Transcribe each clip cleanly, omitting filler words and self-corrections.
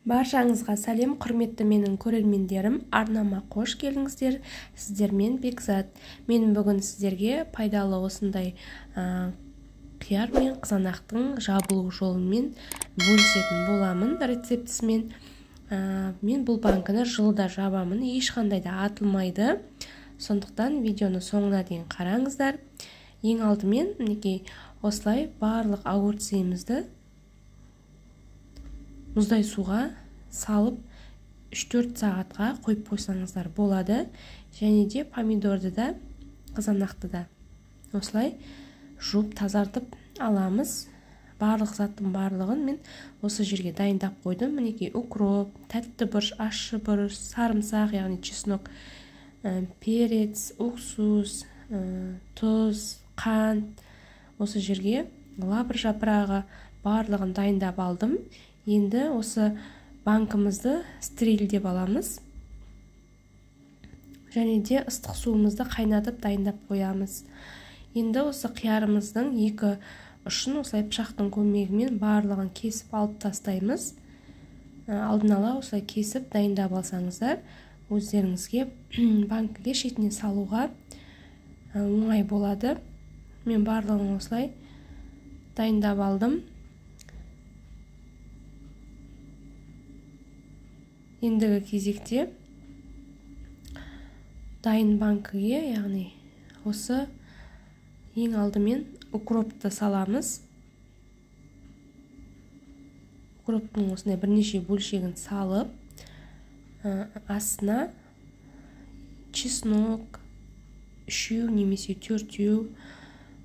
Баршаңызға сәлем, құрметті менің көрермендерім, арнама қош келдіңіздер. Сіздермен Бекзат. Мен бүгін сіздерге пайдалы осындай қияр мен қызанақтың жабылу жолымен бөлісетін боламын, рецептісімен. Мен бұл банкіні жылда жабамын, ешқандай да атылмайды. Сондықтан видеоны соңына дейін қараңыздар. Ең алдымен мінекей осылай барлық огурцымызды мұздай суға салып 3-4 сағатқа қойып қойсаңыздар болады. Және де помидорды да, қызанақты да осылай жуып тазартып аламыз. Барлық заттың барлығын мен осы жерге дайындап қойдым. Мінекей укроп, тәтті бұрыш, ащы бұрыш, сарымсақ, яғни чеснок, перец, уксус, тұз, қант, осы жерге лавр жапырағы, барлығын дайындап алдым. Енді осы банкімізді стерилдеп аламыз. Және де ыстық суымызды қайнатып дайындап қоямыз. Енді осы қиярымыздың екі ұшын осылай пышақтың көмегімен барлығын кесіп алып тастаймыз. Алдын ала осылай кесіп дайындап алсаңыздар, өздеріңізге банкіге шетіне салуға оңай болады. Мен барлығын осылай дайындап алдым. Ендігі кезекте дайын банкіге, яғни осы ең алдымен укропты саламыз. Укроптың осындай бірнеше бөлшегін салып, астына чеснок 3 немесе 4,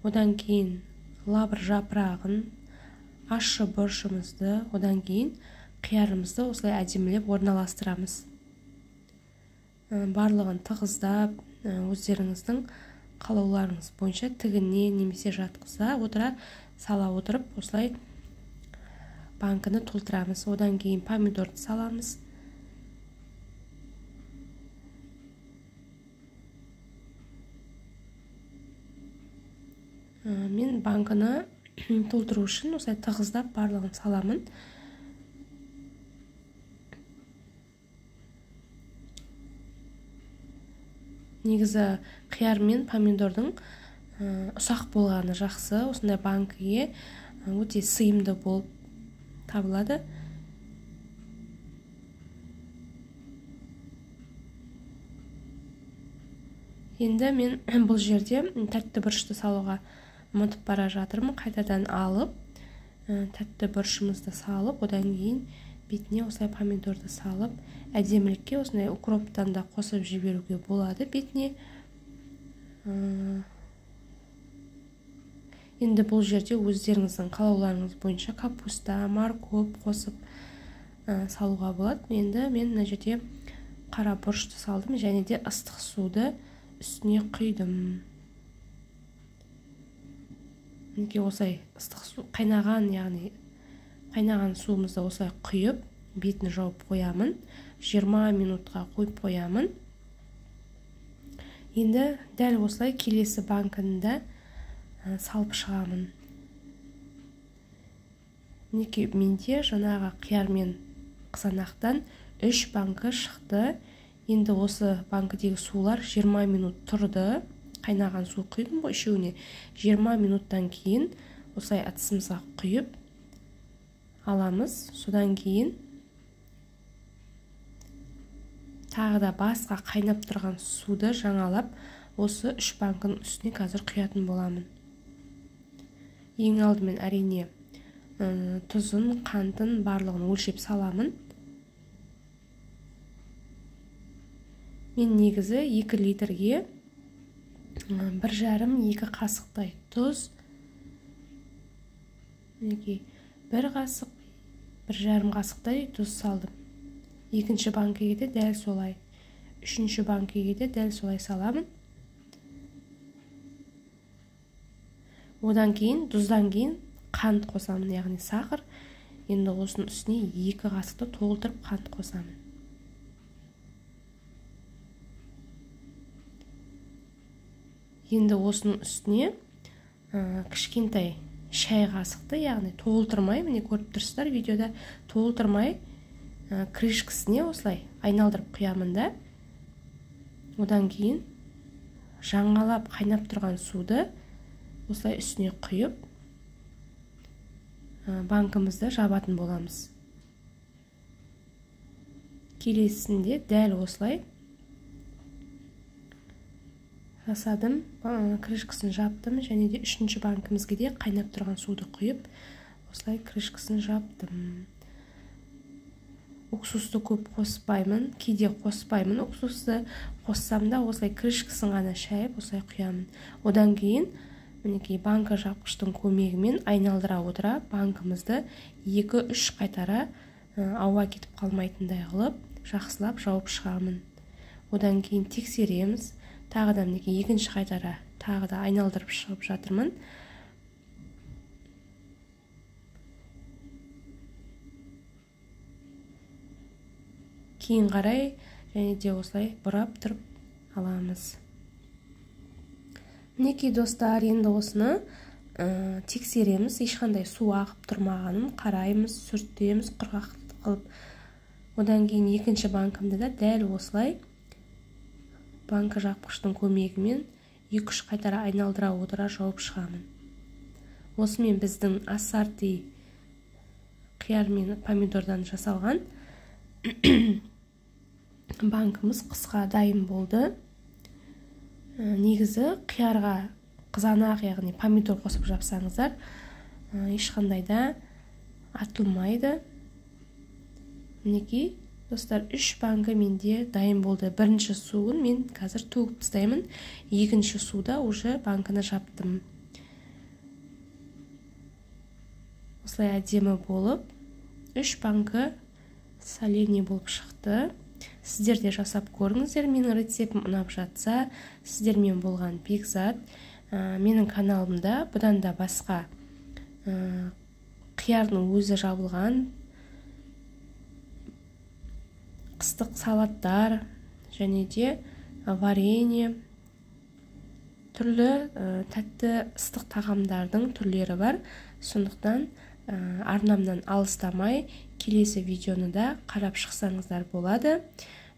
одан кейін лавр жапырағын, ащы бұрышымызды, одан кейін қиярымызды осылай әдемілеп орналастырамыз. Барлығын тығыздап, өздеріңіздің қалауларыңыз бойынша тігіне немесе жатқыза отыра сала отырып осылай банкіні толтырамыз. Одан кейін помидорды саламыз. Мен банкіні толтыру үшін осылай тығыздап барлығын саламын. Негізі қияр мен помидордың ұсақ болғаны жақсы. Осындай банкіге өте сыйымды болып табылады. Енді мен бұл жерде тәтті бұрышты салуға ұмытып бара жатырмын. Қайтадан алып, тәтті бұрышымызды салып, одан кейін бетіне осылай помидорды салып, әдемілікке осындай укроптан да қосып жіберуге болады бетіне. Енді бұл жерде өздеріңіздің қалауларыңыз бойынша капуста, морковь қосып салуға болады. Енді мен мына жерде қара бұрышты салдым және де ыстық суды үстіне құйдым. Мінекей осылай ыстық су қайнаған, яғни қайнаған суымызды осылай құйып, бетін жауып қоямын. 20 минутқа қойып қоямын. Енді дәл осылай келесі банкіні де салып шығамын. Мінекей менде жаңағы қияр мен қызанақтан 3 банкі шықты. Енді осы банкідегі сулар 20 минут тұрды. Қайнаған су құйдым ғой үшеуіне. 20 минуттан кейін осылай ыдысымызға құйып аламыз. Содан кейін тағы да басқа қайнап тұрған суды жаңалап, осы 3 банкінің үстіне қазір құятын боламын. Ең алдымен әрине тұзын, қантын барлығын өлшеп саламын. Мен негізі 2 литрге 1,5-2 қасықтай тұз, мінекей 1 қасық, 1,5 қасықтай тұз салдым. Екінші банкіге де дәл солай, үшінші банкіге де дәл солай саламын. Одан кейін тұздан кейін қант қосамын, яғни сахар. Енді осының үстіне 2 қасықты толтырып қант қосамын. Енді осының үстіне кішкентай шай қасықты, яғни толтырмай, міне көріп тұрсыздар видеода, толтырмай Крышкасіне осылай айналдырып құямын да, одан кейін жаңалап қайнап тұрған суды осылай үстіне құйып, банкімізді жабатын боламыз. Келесінде дәл осылай жасадым, крышкасын жаптым, және де үшінші банкімізге де қайнап тұрған суды құйып, осылай крышкасын жаптым. Уксусты көп қоспаймын, кейде қоспаймын уксусты, қоссам да осылай крышкасын ғана шайып, осылай құямын. Одан кейін мінекей банка жапқыштың көмегімен айналдыра отыра банкімізді 2-3 қайтара ауа кетіп қалмайтындай қылып жақсылап жауып шығамын. Одан кейін тексереміз. Тағы да мінекей екінші қайтара тағы да айналдырып шығып жатырмын. Кейін қарай және де осылай бұрап тұрып аламыз. Мінекей достар, енді осыны тексереміз. Ешқандай су ағып тұрмағанын қараймыз, сүртеміз құрғақ қылып. Одан кейін екінші банкімді да дәл осылай банка жапқыштың көмегімен 2-3 қайтара айналдыра отыра жауып шығамын. Осымен біздің ассорти қияр мен помидордан жасалған банкіміз қысқа дайын болды. Негізі қиярға қызанақ, яғни помидор қосып жапсаңыздар, ешқандай да атылмайды. Мінекей достар, 3 банкі менде дайын болды. Бірінші суын мен қазір төгіп тастаймын. Екінші суда уже банкіні жаптым. Осылай әдемі болып 3 банкі соленье болып шықты. Сіздер де жасап көріңіздер. Менің рецептім ұнап жатса, сіздермен болған Бекзат. Менің каналымда бұдан да басқа қиярдың өзі жабылған қыстық салаттар және де варенье, түрлі тәтті ыстық тағамдардың түрлері бар. Сондықтан арнамнан алыстамай келесі видеоны да қарап шықсаңыздар болады.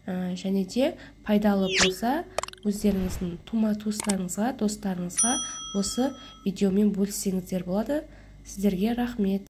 Және де пайдалы болса, өздеріңіздің тума туыстарыңызға, достарыңызға осы видеомен бөліссеңіздер болады. Сіздерге рахмет.